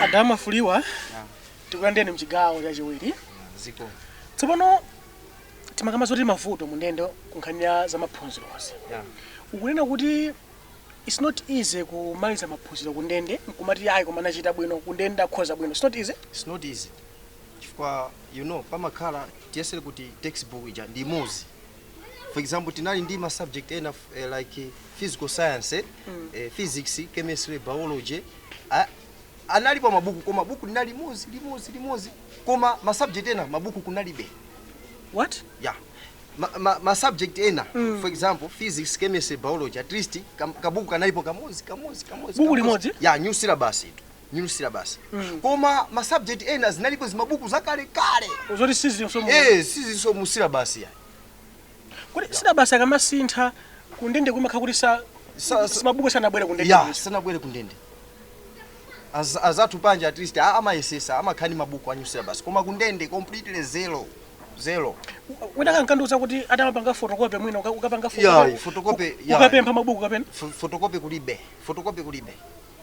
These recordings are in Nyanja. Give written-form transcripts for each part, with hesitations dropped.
Adama Fuliwa, tikulandireni mchigawo chachiwiri. Ziko. Tsopano timakamba zoti mavuto mundende kunkhani ya za maphunzirozi. Ukunena kuti it's not easy kumaliza maphunziro kundende nkumati ayi, koma nachita bwino kundende, akhoza bwino. It's not easy. It's not easy chifukwa pamakhala, tiyesere kuti textbook ija ndi imodzi. For example, tinali ndi ma subject ena like physical science, physics, chemistry, biology. Analipo mabuku, koma buku linali limodzi limodzi limodzi, koma ma subject ena mabuku kunalibe. What? Yeah, ma subject ena, for example physics, chemistry, biology, at least kabuku kanalipo kamodzi kamodzi kamodzi. Buku Kamodzi. limodzi? Yeah, new syllabus itu, new syllabus. Koma ma subject ena zinalipo zimabuku zakale kale. Zoti sizinso? Eh, sizinso mu syllabus ya. Kuti syllabus akamasintha kundende kumakhala kuti sa mabuku sanabwere kundende? Ya, sanabwere kundende. Azathu panja at least amayesesa, amakhala ndi mabuku a new syllabus, koma kundende completely zero, zero. Wina kankandiuza kuti atamapanga photocopy, mwina ukapanga Yeah, photocopy, yeah. Ukapempha mabuku kapena? Photocopy kulibe, photocopy kulibe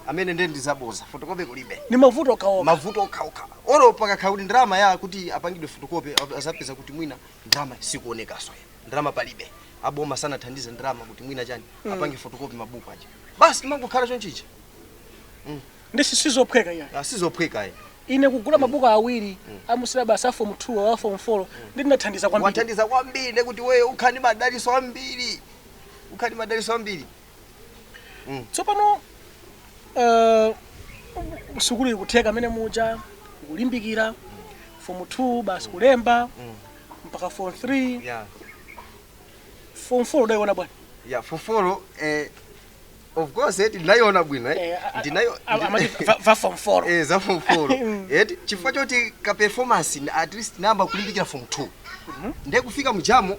amene ndiye ndizaboza, photocopy kulibe. Ni mavuto okaoka. Mavuto okhaokha. Olo pakakhala kuti ndalama ya kuti apangidwe photocopy, azapeza kuti mwina ndalama sikuonekaso, ndalama palibe, aboma sanathandize ndalama kuti mwina chani, apange photocopy mabuku aja, basi timangokhala chonchicha. Ndi sizophweka iya. Ah, sizophweka ayi. Ine kugula mabuku awiri a syllabus a form 2, a form 4, ndi ndinathandiza kwambiri. Wathandiza kwambiri, ndekuti wewe ukhala ndi madaliso ambiri, ukhala ndi madaliso ambiri. Tsopano sukulu ikutheka amene muja kulimbikira form 2, basi kulemba mpaka form 3. Form 4 udayiona bwana? Yeah, form 4, of course ndinayiona bwino. Ndinayo. Amati va form 4. Eh, za form 4 eti, chifukwa choti ka performance at least namba kulimbikira form 2, ndiye kufika mujamo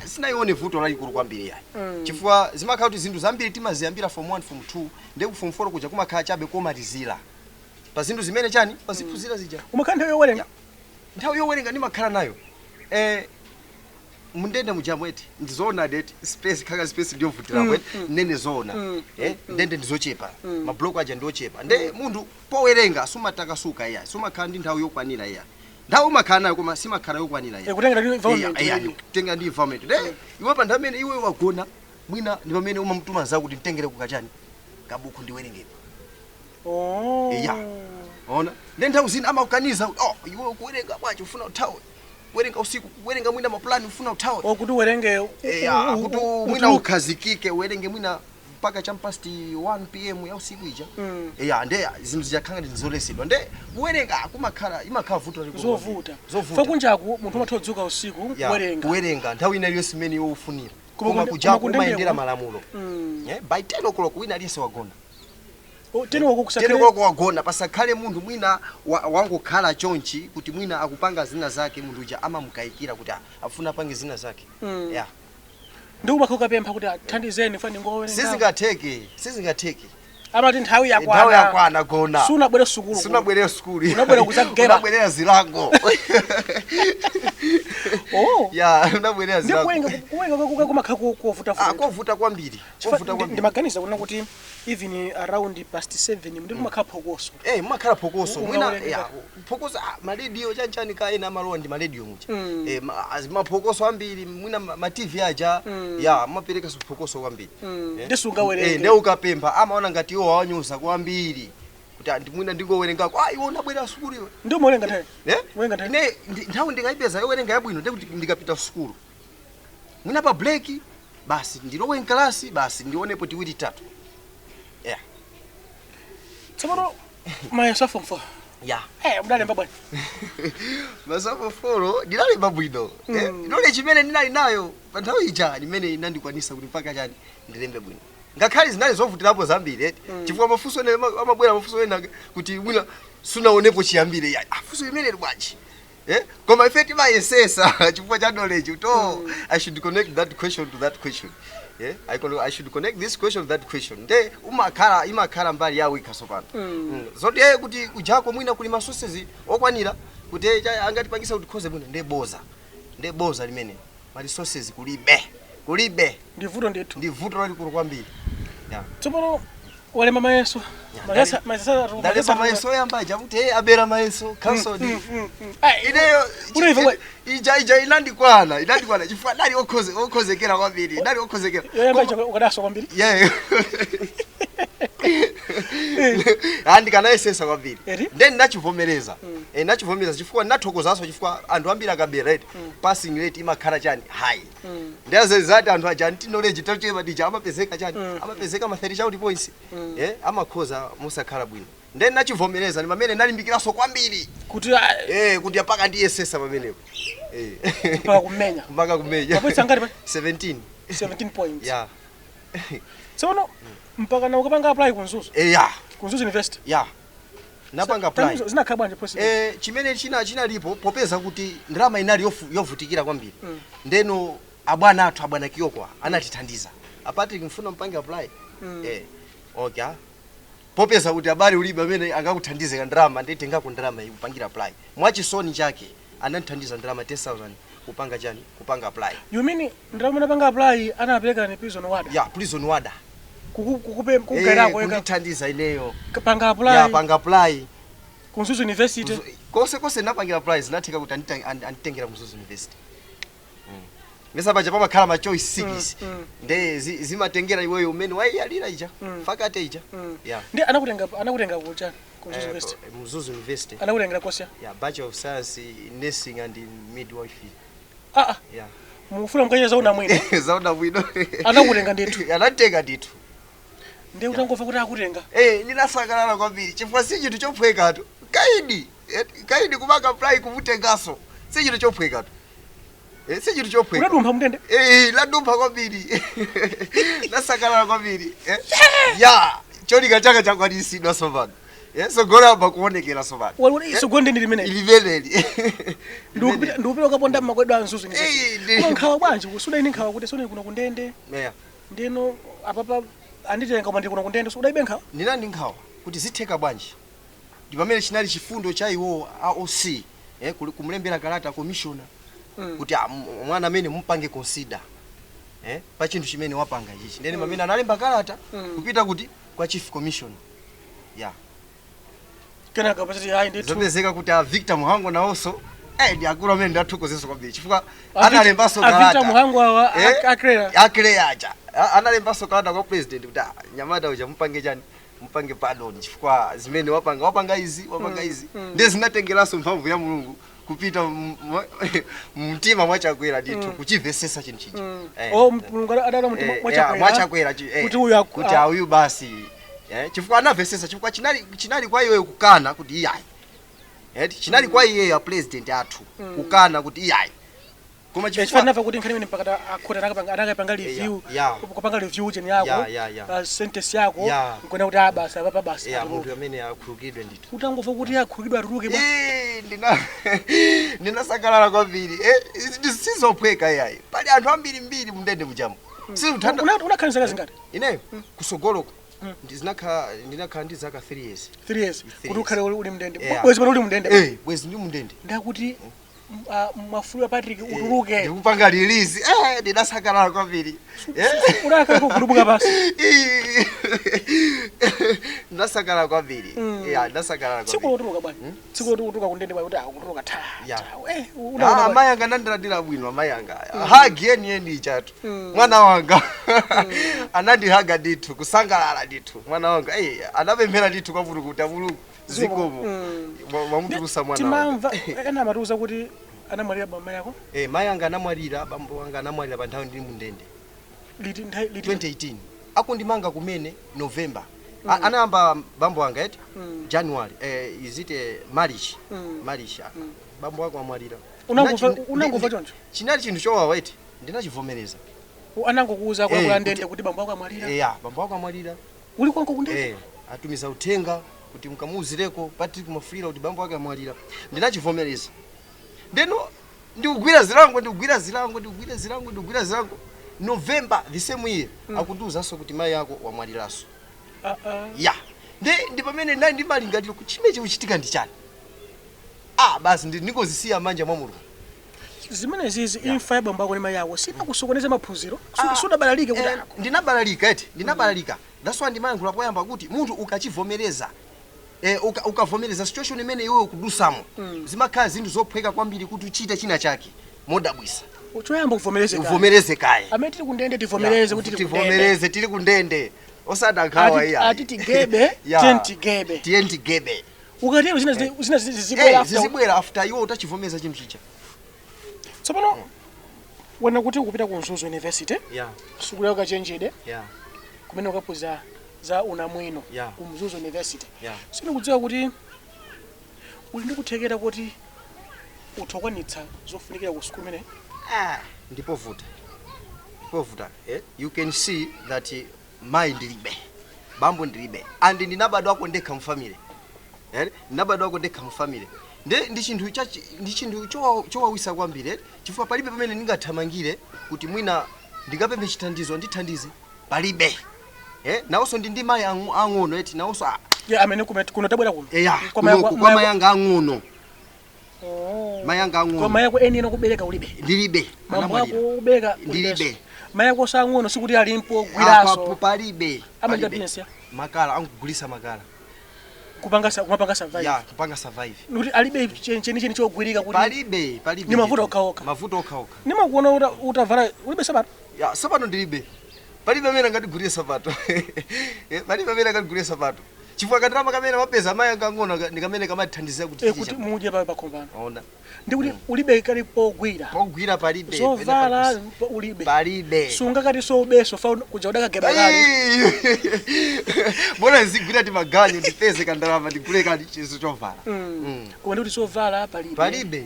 sinayione vuto lalikulu kwambiri yayi, chifukwa zimakhala kuti zinthu zambiri timaziyambira form 1, form 2, ndiye ku form 4 kuja kumakhala chabe komalizira pa zinthu zimene chani paziphunzira zija. Umakhala nthawi yowerenga? Nthawi yowerenga ndimakhala nayo. Mundende mujamo eti, ndizoona eti, space khaka space ndiyovutirapo eti, nene zoona. Ndende ndizochepa, mabloko aja ndiochepa, nde munthu powerenga sumatakasuka iya, sumakhala ndi nthawi yokwanira iya. Nthawi umakhala nayo, koma simakhala yokwanira iya. Kutengera ndi environment. Iya, kutenga ndi environment. Nde iwe pa nthawi imene iwe wagona, mwina ndi pamene umamutuma nzako kuti mtengere kukachani kabuku ndiwerengepo. Oh. Yeah. Ona, nde nthawi zina amakukaniza, "Oh, iwe ukuwerenga bwanji? Ufuna uthawe kuwerenga usiku, kuwerenga mwina mapulani, ufuna uthawe." Oh, kuti uwerenge. Yeah, kuti mwina ukhazikike, uwerenge mwina mpaka cha past 1 p.m. ya usiku ija. Yeah, nde zinthu zijakhala ngati ndizolesedwa, nde kuwerenga kumakhala, imakhala vuto lalikulu. Zovuta. Zovuta. Fa kunjaku munthu umatha kudzuka usiku kuwerenga. Kuwerenga nthawi ina iliyonse imene iwe ufunira. Koma koma koma kujako kundendeko- umayendera malamulo. By 10 o'clock wina aliyense wagona. Oh, 10 o'clock 10 kusakhale o'clock wagona, pasakhale munthu mwina wangokhala chonchi kuti mwina akupanga zina zake, munthu uja amamukayikira kuti afuna apange zina zake. Yeah. Ndi umakhala ukapempha kuti athandizeni fa ndingowerenga? Sizingatheke, sizingatheke. Amati nthawi Nthawi yakwana. yakwana, gona. Sunabwere sukulu. Sunabwerera sukulu. Unabwera kudzagera. Unabwerera zilango. Oh. Ya, unabwerera Ndi zilango. kuwerenga kumakhala kovuta. Kovuta kwambiri, kovuta kwambiri. Ndimaganiza kuna kuti even around past 7 ndi kumakhala phokoso. Eh, mumakhala phokoso mwina. Ungawerenge. Ya, phokoso, marediyo chanchani ka ena amalowa ndi marediyo muja. Eh, maphokoso ambiri, mwina ma TV aja. Ya, amapereka phokoso kwambiri. Ndi sungawerenge. Eh, nde ukapempha amaona ngati iwo awanyoza kwambiri kuti mwina ndingowerengako. Ah, iwe unabwera sukulu iwe. Ndi umawerenga nthawi? Eh? Werenga nthawi? Ine nthawi ndingayipeza yowerenga yabwino ndekuti ndikapita sukulu, mwina pa break, basi ndilowe mkalasi, basi ndionepo tiwiri tatu, yeah. Tsopano mayeso a form 4. Eh, mudalemba bwanji? Mayeso a form 4 ndinalemba bwino. Knowledge imene ndinali nayo pa nthawi ija imene inandikwanisa kuti mpaka chani ndilembe bwino, ngakhale zinali zovutirapo zambiri eti, chifukwa mafunso ena amabwera mafunso ena kuti mwina sunaonepo chiyambire ya funso imene bwanji. Koma ife timayesesa chifukwa cha knowledge kuti, oh, I should connect that question to that question. I should connect this question to that question. Nde umakhala, imakhala mbali yawo ikhaso pano. Zoti kuti kujako mwina kuli ma sources okwanira kuti angatipangisa kuti khoze bwino, nde boza, nde boza limene ma resources kulibe, kulibe. Ndi vuto ndithu. Ndi vuto lalikulu kwambiri, yeah. Tsopano Walemba mayeso. Ya, ndalemba mayeso oyamba aja kuti hey, abera mayeso cancelled. Ineyo Unaiva bwa- ija inandikwana chifukwa dali okhozekera kwambiri, dali okhozekera. Yoyamba ija ukadaso kwambiri. Yeah. Andikanayesesa kwambiri. Eri? Then ndachivomereza. Ndachivomereza chifukwa ndathokozaso, chifukwa anthu ambiri akabera rate, passing rate imakhala chani, high. Ndiyazezati anthu aja anti knowledge tochepa dija amapezeka chani, amapezeka ma 30 chakuti points, amakhoza musakhala bwino. Then ndachivomereza, ndi pamene ndalimbikiraso kwambiri. Kuti Kuti apaka ndiyesesa pamenepo. Mpaka kumenya. Mpaka kumenya. Mapoints angati pa? 17. 17 points. Yeah. Tsono mpaka na ukapanga apply ku Mzuzu? Yeah. Ku Mzuzu University? Yeah, napanga apply. Tanuzo, zinakhala bwanji process? Chimene chinalipo, popeza kuti ndalama inali yovutikira kwambiri, ndeno abwana athu, abwana Kiyokwa, anatithandiza, "A Patrick, mfuna mpange apply?" Okay, popeza kuti abale ulibe amene angakuthandize ka ndalama, nditengako ndalama iyi kupangira apply. Mwachisoni chake anandithandiza ndalama 10,000 kupanga chani, kupanga apply. You mean ndalama unapanga apply anapereka ni prison warder? Yeah, prison warder. Kukupe kugairako eka? Kundithandiza ineyo. Panga apply. Yeah, panga apply. Ku Mzuzu University. Konse konse napangira apply, zinatheka kuti anditengera Mzuzu University. Mesa paja pamakhala ma choice 6, nde zimatengera iweyo umene waiyalira ija, faculty ija. Yeah. Ndi anakutenga kuchani ku Mzuzu University? Mzuzu University. Anakutengera course ya? Yeah, Bachelor of Science in Nursing and in Midwifery. Yeah. Mufuna mukachita zauna mwino? Zauna bwino. Anakutenga ndithu? Anatenga ndithu. Ndi utangomva kuti akutenga? Ndinasangalala kwambiri chifukwa si chinthu chophwekatu. Kaidi kumaka apply kumutengaso si chinthu chophwekatu. Si chinthu chophweka. Unadumpha mndende. Ladumpha kwambiri, lasangalala kwambiri. Ya, cholinga changa chakwanisidwa sopano. Sogolo amba kuonekera sopano. Sogolo ndi limene. Limeneli. Ndikupita ukaponda mmakwedwa a Mzuzu. Eh, Nkhawa bwanji? Sudaini nkhawa kuti sone kuno kundende? Yeah. Ndino apapa anditenga koma ndi kuno kundende, sudaibe nkhawa? Ndinali nkhawa kuti zitheka bwanji. Ndi pamene chinali chifundo cha iwo AOC, kumulembera kalata commissioner kuti mwana amene mumpange consider pa chinthu chimene wapanga ichichi. Ndene pamene analemba kalata kupita kuti kwa chief commissioner, yeah. Kenaka pasati hayi ndithu. Zopezeka kuti a Victor Muhango nawonso, ndi akulu amene ndathokozeso kwambiri chifukwa A analembanso A Victor kalata. Muhango awa? Akrera. Akre aja analembanso kalata kwa president kuti nyamata uja mupange chani, mupange pardon, chifukwa zimene wapanga, wapanga izi, wapanga izi. Ndiye zinatengeranso mphamvu ya Mulungu kupita mumtima mwachakwera ndithu, kuchimvesesa chinthu chija. Oh, Mulungu adala mtima mwachakwera. Mwachakwera kuti uyu kuti uyu basi, chifukwa anamvesesa, chifukwa chinali kwa iweyo kukana kuti iyayi, chinali kwa iyeyo a president athu kukana kuti iyayi, koma chifukwa chifukwa ndinamva kuti nkhani imene mpakata akhoti anakapanga review, kupanga review cheni yako, sentence yako, nkuona kuti basi, apapa basi atuluke. Munthu amene akhululukidwe ndithu. Utangomva kuti akhululukidwe, atuluke bwa? Ndinasangalala kwambiri. Sizophweka iyayi, pali anthu ambiri mbiri mundende mujamu. Sizikuthanda. Unakhala zaka zingati? Ineyo kusogoloko ndinakhala ndi zaka 3 years. 3 years? Three. Kuti ukhale uli mndende? Yeah. Bwezi pano uli mndende? Bwezi ndi mundende. Ndakuti Mwafulirwa Patrick utuluke. Ndikupanga release, ndinasangalala kwambiri. Unakhala kugulubuka pasi? Ndinasangalala kwambiri. Yeah, ndinasangalala Tsiku kwambiri. lotuluka bwana, tsiku lotuluka kundende bwana, kuti akutuluka ta ta, unaona bwana? Amayi anga anandilandira bwino, amayi anga hug yeni yeni ichatu. Mwana wanga anandihaga ndithu, kusangalala ndithu, mwana wanga. Anapemphera ndithu kwa Mulungu kuti, "Mulungu, zikomo, mwamutulusa mwana wanga." Timamva ena amatiuza kuti anamwalira bambo yako. Mayi anga anamwalira, bambo anga anamwalira pa nthawi ndili mundende. Liti, nthawi liti? 2018, akundimanga kumene November. Anayamba bambo anga eti January, is it March? March, bambo ako amwalira. Unangomva choncho? Chinali chinthu chowawa eti, ndinachivomereza. Anangokuuza kwa ndende kuti bambo ako amwalira? Yeah, bambo ako amwalira. Uli konko kundende? Atumiza uthenga kuti mukamuuzireko Patrick Mwafulirwa kuti bambo ake amwalira. Ndinachivomereza. Ndeno ndikugwira zilango, ndikugwira zilango, ndikugwira zilango, ndikugwira zilango. November the same year akundiuzanso kuti mayi ako wamwaliranso. Ya, ndi pamene ndali ndimalingaliro kuti chimene chikuchitika ndi chani. Basi, ndingozisiya manja mwa Mulungu. Zimene zizi, imfa ya bambo ako ndi mayi ako sinakusokoneza maphunziro? Sudabalalike kuti Eh, ndinabalalika eti, ndinabalalika. That's why ndimayankhula poyamba kuti munthu ukachivomereza, ukavomereza situation imene iwe ukudusamo, zimakhala zinthu zophweka kwambiri kuti uchite china chake modabwisa. Choyamba kuvomereze kaye. Uvomereze kaye. Amene tili kundende, tivomereze kuti tili kundende. Tivomereze tili kundende, osada nkhawa. Ati Iya. ati tigebe, tiye tigebe. Tiye tigebe. Ukatero zina zizibwera after. Zizibwera after iwe utachivomereza chinthu chija. Tsopano wena kuti ukupita ku Mzuzu University, sukulu ya ukachenjede, kumene ukaphunzira za unamwino ku Mzuzu University. Sindikudziwa kuti uli ndi kuthekera kuti uthokwanitsa zofunikira ku sukulu imene? Ah, ndipovuta, ndipovuta, eh? You can see that mayi ndilibe, bambo ndilibe, and ndinabadwako ndekha mu family, eh? Ndinabadwako ndekha mu family. Ndi chinthu chowawisa kwambiri, eh? Chifukwa palibe pamene ndingathamangire kuti mwina ndingapemphe chithandizo, ndithandize, palibe, eh? Nawonso ndi mayi ang'ono eti, nawonso ah, Ya, amene kuno tabwera kuno. Eya. Kwa mayi Kunoku kwa mayi anga ang'ono. Oh. Mayi anga Kwa ang'ono. mayi ako eni ena kubereka ulibe? Ndilibe. Mambo Anamwalira. ako kubereka Ndilibe. ulibenso. Mayi ako sang'ono, sikuti alimpo Apapo gwiraso? Palibe. Amachita Palibe. business ya Makala, angugulisa makala. Kumapanga survive? Ya, kupanga survive. Kuti alibe chenicheni chogwirika kuti Palibe, palibe. Ni mavuto okhaokha. Mavuto okhaokha. Nimakuona utavala, ulibe sapato. Ya, sapato ndilibe. Palibe amene angatigulire sapato. Palibe amene angatigulire sapato chifukwa kandalama kamene mapeza amayi anga ang'ono ndi kamene kamatithandizira kuti Kuti mudye pa pakhomo. Ona. Ndi kuti ulibe kali pogwira. Pogwira palibe. Zovala ulibe. Palibe. Sungakati sobeso fa kuja udakageba kale. Mbona nzigwira ti maganyu ndipeze kandalama ndigule kali chizo chovala. Koma ndi kuti zovala palibe? Palibe,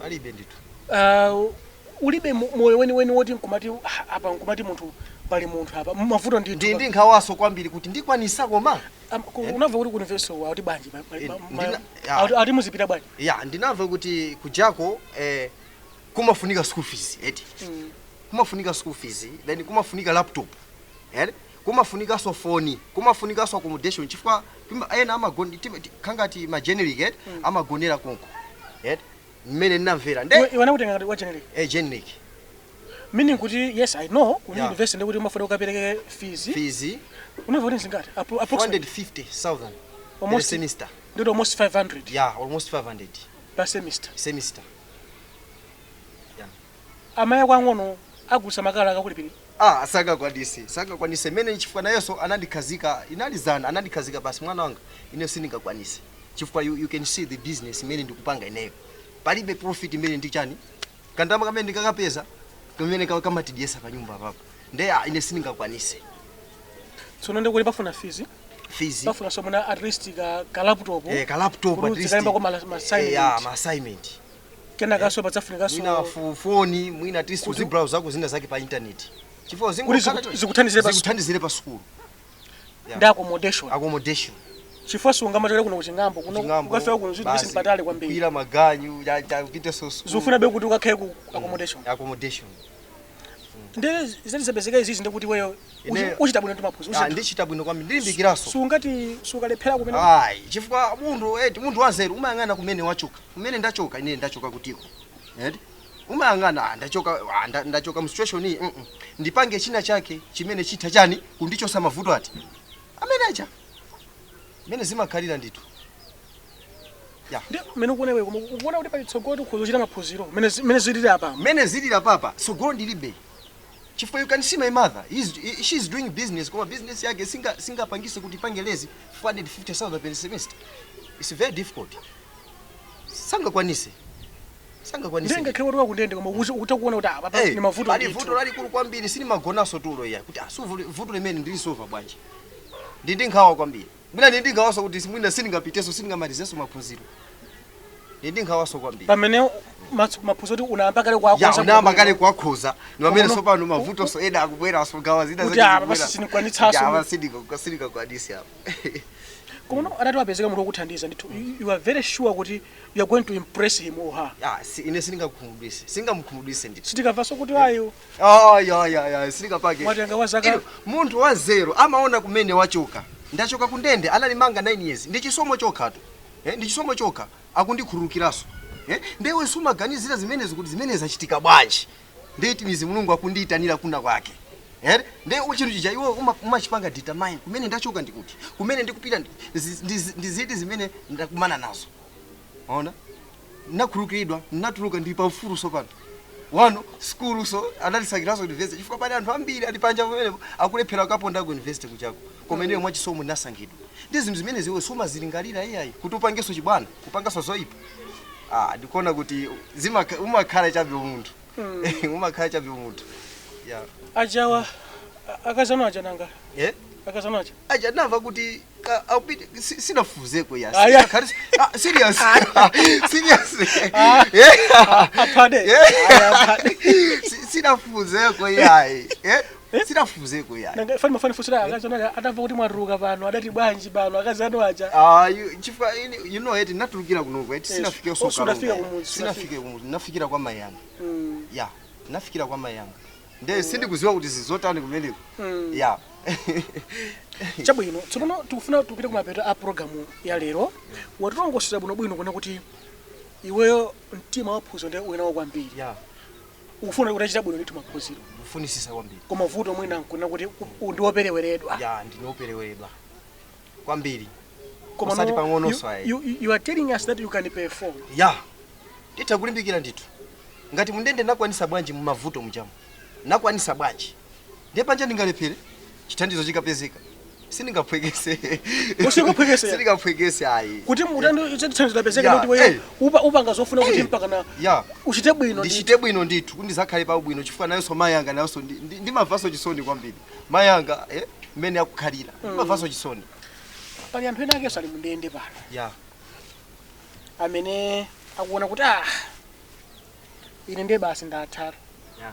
palibe ndithu. Ulibe moyo weniweni woti nkumati, ah, apa nkumati munthu, pali munthu apa, mavuto ndithu. Ndi nkhawaso kwambiri kuti ndikwanisa koma Unamva kuti ku university akuti bwanji? Ya. Ati muzipita bwanji? Ya, ndinamva kuti kujako kumafunika school fees eti, kumafunika school fees, then kumafunika laptop, eh, kumafunikanso foni, kumafunikanso accommodation, chifukwa ena amagoni khangati ma generic, eh, amagonera konko, eh, mmene ndinamvera nde. Iwe anakutenga ngati wa generic? Eh, generic. Meaning kuti, yes, I know ku university ndikuti umafuna ukapereke fees. Fees. Unamva kuti zingati approximately? 450,000 per Almost semester. Ndikuti almost 500? Yeah, almost 500. Per semester? Semester. Amayi ako ang'ono agulisa makala akakulipirira? Ah, sangakwanise, sangakwanise mene, chifukwa nayenso anandikhazika, inalizana, anandikhazika basi, mwana wanga, ine sindingakwanise chifukwa you can see the business imene ndikupanga ineyo, palibe profit imene ndichani, kandalama kamene ndikakapeza kamene kamatidyesa pa nyumba apapo, nde ah, ine sindingakwanise. Tsono ndikuti pafuna fees, Fees. pafuna somuna at least ka laptop. Eh, ka laptop. Kuti At least. uzikalemba ma assignment. Ya, ma assignment. Kenakaso padzafunikanso Mwina foni, mwina at least uzibrowse zako zina zake pa internet, chifukwa Kuti zikuthandizire zikuthandizire pa school. Yeah. Ndi accommodation. Accommodation. Chifukwa sungamachokera kuno kuchingambo kuno Chingambo, ukafika kuno zinthu basi, patali kwambiri. Kukwira maganyu ya kupita so school. Zofuna be kuti ukakhale ku accommodation. Accommodation. Ndi zati zapezeka izizi, ndikuti iweyo uchita bwino ndi maphunziro. Ah, ndichita bwino kwambiri, ndilimbikiraso. Sungati sukalephera kumene. Ayi, chifukwa munthu, munthu wanzeru umayang'ana kumene wachoka, kumene ndachoka ine, ndachoka kutiko, eti, umayang'ana, ah, ndachoka, ah, ndachoka mu situation iyi, Ndipange china chake chimene chitha chani kundichosa mavuto ati amene acha mene zimakhalira ndithu, ya. Ndi mmene ukuona iwe, koma ukuona kuti pali tsogolo kuti ukhoza kuchita maphunziro mmene zilili apa? Mmene zilili papa, tsogolo ndilibe, chifukwa you can see my mother, she's doing business, koma business yake singapangise kuti ipange raise 450,000 per semester. It's very difficult, sangakwanise, sangakwanise. Ndi ngakhale kuti wakundende, koma utakuona kuti apa Eh, ni mavuto pali ndithu. vuto lalikulu kwambiri, sinimagonaso tulo iya kuti asu vuto limene ndilisova bwanji, ndi nkhawa kwambiri, mwina ndi nkhawaso kuti mwina sindingapiteso, sindingamalizenso maphunziro, ndi nkhawaso kwambiri. Pamene maphunziro kuti unayamba kale kuwakonza. Ya, unayamba kale kuwakhoza, ni pamene Kono- sopano mavuto so ena akubweraso, gawa zina Kuti zake apa zikubwera. basi sindikwanitsaso. Ya, apa sindingakwanisi apa. Koma no adati wapezeka munthu wokuthandiza ndithu, you are very sure kuti you are going to impress him or her? Ya, ine sindingakukhumudwise, singamukhumudwise ndithu. Sitikamvanso kuti ayo Ah, ya ya ya sindingapake. Mwatenga wa zaka Ino, munthu wa zero amaona kumene wachoka. Ndachoka kundende, analimanga 9 years, ndi chisomo chokhatu, eh, ndi chisomo chokha, akundikhululukiraso. Eh? Ndewe sumaganizira zimenezo kuti zimene zachitika bwanji. Ndeti mizi Mulungu akundiyitanira kuna kwake. Eh? Nde chinthu chija iwe umachipanga determine kumene ndachoka ndikuti, kumene ndikupita ndiziti zimene ndakumana nazo. Ona? Nakhululukidwa, natuluka, ndi paufulu sopano. Wano skulu so anatisakiranso university chifukwa pali anthu ambiri ali panja pamenepo akulephera kukaponda ku university kuchako, koma ineyo mwachisomo ndinasankhidwa. Ndi zinthu zimene ziwe sumazilingalira iyayi kuti upangenso chibwana, kupanganso zoyipa. Ah, ndikuona kuti umakhala chabe umunthu, umakhala chabe umunthu, yeah. Ajawa akazano aja nanga? Eh? Akazano aja? Aja ndinamva kuti akupita, sinafuzeko ya. Ah, yeah. Ah, serious, serious. Ah. Yeah. Aphade. Yeah. Aya, aphade. Sinafuzeko yayi, eh, sinafuzeko yayi. Nanga fani mafani fusira akazano aja atamva kuti mwatuluka pano adati bwanji pano akazano aja? Ah, chifukwa you know eti natulukira kunoko eti Yes. sinafike. Oh, sunafika kumudzi. Sinafike kumudzi, nafikira kwa mayanga. Ya, nafikira kwa mayanga, nde sindikuziwa kuti zizotani kumeneko. Ya. Chabwino, tsopano tikufuna tikupite kumapeto a programu ya lero. Watilongosera bwinobwino kuona kuti iweyo mtima waphunziro ndiye uyenawo kwambiri. Ya. Ukufuna kuti achita bwino ndithu maphunziro. Kufunisisa kwambiri. Koma vuto mwina nkunena kuti ndiwopereweredwa. Ya, ndinopereweredwa kwambiri. Koma Osati no, pang'ononso ayi. You are telling us that you can perform. Ya, nditha kulimbikira ndithu. Ngati mundende nakwanisa bwanji, mumavuto mujamu nakwanisa bwanji, ndiye panja ndingalephere? Chithandizo chikapezeka sindingaphwekese. Usikuphwekese? Sindingaphwekese ayi. Kuti mutando chithandizo lapezeka Ya, kuti weyo eh. upanga zofuna kuti Eh. mpaka na Ya. uchite bwino ndithu. Ndichite bwino ndithu kuti ndizakhale pa bwino, chifukwa nayonso mayi anga nayonso ndimamvanso chisoni kwambiri. Mayi anga, eh, mmene akukhalira ndimamvanso chisoni. Pali anthu ena akenso ali mundende pano Ya. amene akuona kuti, ah, ine ndiye basi ndathara. Ya.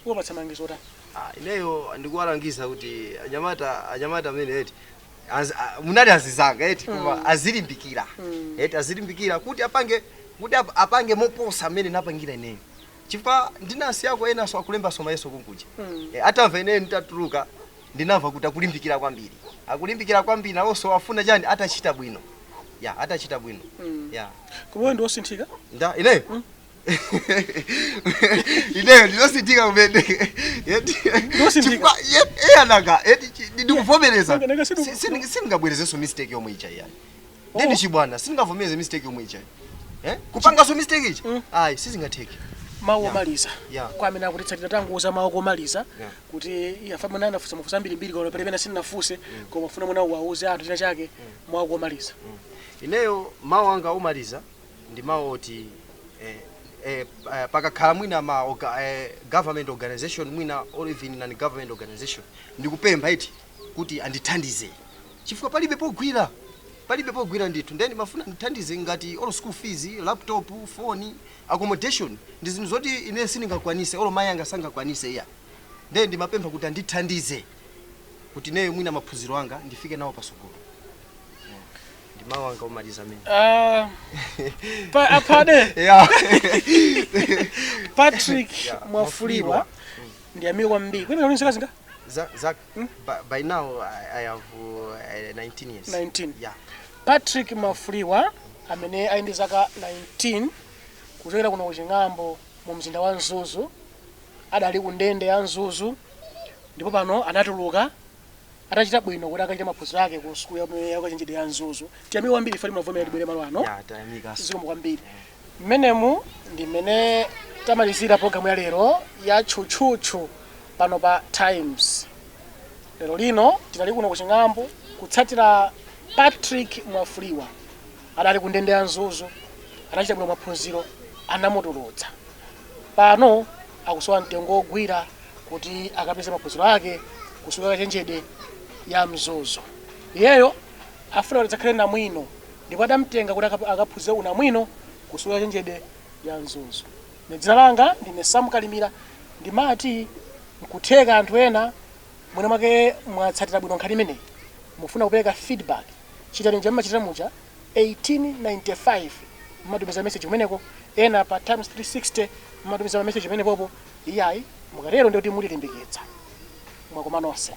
Uwapatsa malangizo otani? Ah, ineyo ndikuwalangiza kuti anyamata amene eti munali azizanga eti, koma azilimbikira eti, azilimbikira kuti apange, kuti apange moposa amene napangira ineyo, chifukwa ndinasiyako enanso akulembanso mayeso kunkuja. Eh, atamva ineyo nditatuluka, ndinamva kuti akulimbikira kwambiri, akulimbikira kwambiri nawonso afuna chani, atachita bwino, ya, atachita bwino. Ya. Koma wewe ndi wosinthika? Nda ineyo, ineyo ndinosinthika kumene. Ndinosinthika. Chifukwa iyananga eti ndikuvomereza. Nanga Sindingabwerezenso mistake yomwe ija iyani. Oh. Ndi chibwana, sindingavomereze mistake yomwe ija, eh, kupanganso mistake ija. Ayi, sizingatheke. Mawu Ya. omaliza Ya. kwa amene akutitsatira, tanguuza mawu omaliza Ya. kuti iyafa mwina anafunsa mafunso ambirimbiri koma pali pena sindinafunse, koma funa mwina uwauze anthu china chake, mawu omaliza. Ineyo mawu anga omaliza ndi mawu oti pakakhala mwina ma government organization mwina or even non government organization, ndikupempha iti kuti andithandize, chifukwa palibe pogwira, palibe pogwira ndithu. Then mafuna ndithandize ngati olo school fees, laptop, phone, accommodation, ndi zinthu zoti ine sindingakwanise, olo mayi anga sangakwanise iya. Then ndimapempha kuti andithandize kuti ineyo mwina maphunziro anga ndifike nawo pasogolo. Ndi mawu anga omaliza amene. Ah, aphade. Yeah. Patrick Yeah, Mwafuliwa, Mwafuliwa. ndi amene kwambiri kwene zaka zinga? Zak, by now I have 19 years. 19. Yeah. Patrick Mwafuliwa amene ali ndi zaka 19, kuchokera kuno kuching'ambo mu mzinda wa Mzuzu, adali ku ndende ya Mzuzu ndipo pano anatuluka atachita bwino kuti akachita maphunziro ake ku sukulu yakachenjede ya Mzuzu. Tiyamike kwambiri ife timavomera tibwere malo ano. Yeah, tayamika. Zikomo kwambiri. Mmenemu ndi mmene tamalizira programu ya lero ya Tchutchutchu pano pa Times. Lero lino tinali kuno kuching'ambo kutsatira Patrick Mwafuliwa, adali ku ndende ya Mzuzu, anachita bwino maphunziro, anamutulutsa. Pano akusowa mtengo wogwira kuti akapeze maphunziro ake ku sukulu yakachenjede ya Mzuzu. Iyeyo afuna kuti adzakhale namwino ndipo adamtenga kuti akaphunzire unamwino ku sukulu yakachenjede ya Mzuzu. Ne dzina langa ndine Sam Kalimira. Ndimati nkutheka anthu ena mwina mwake mwatsatira bwino nkhani imeneyi, mufuna kupereka feedback, chitani mmachitira muja, 1895 mmatumiza message kumeneko, ena pa Times 360 mmatumiza ma message pamenepopo. Iyayi, mukatero ndikuti mulilimbikitsa. Mwakoma nonse.